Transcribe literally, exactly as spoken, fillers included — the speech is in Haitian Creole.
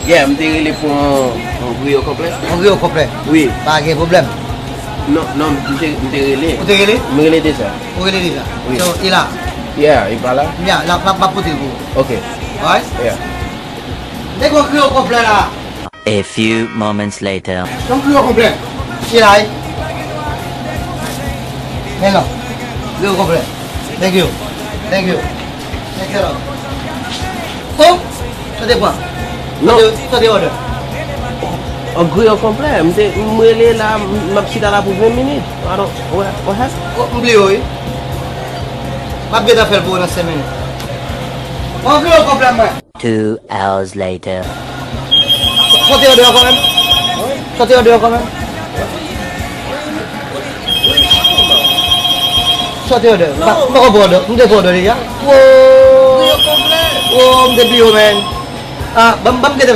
Yeah, m te rele pou yon, yon griyo konplè. Yon griyo konplè? Wi. Pa gen pwoblèm. Non, non, m te, m te rele. Ou te rele? M rele deja. Ou rele deja? Wi. So, e la? Yeah, e pa la? Yeah, la, la, m ap pote l pou ou. Ok. Alright? Yeah. Nèg, yon griyo konplè la. A few moments later. Yon griyo konplè. E la, wi. Men non. Griyo konplè. Thank you. Thank you. Thank you. Oh! Sa te pran? Non. Sa te, sa te order? Yon griyo konplè. M te, m rele la, m ap chita la pou ven minit. I don't, what, what happened? Oh, m bliye, wi. M ap gentan fè l pou ou nan senk minit. Yon griyo konplè, mwen. Two hours later. Sa te order ankò menm? Sa te order ankò menm? Sa te order? M pa, m pa konprann order. M te fè order deja. Wo! Wo, m te bliye, man. Ah, ban m, ban m gade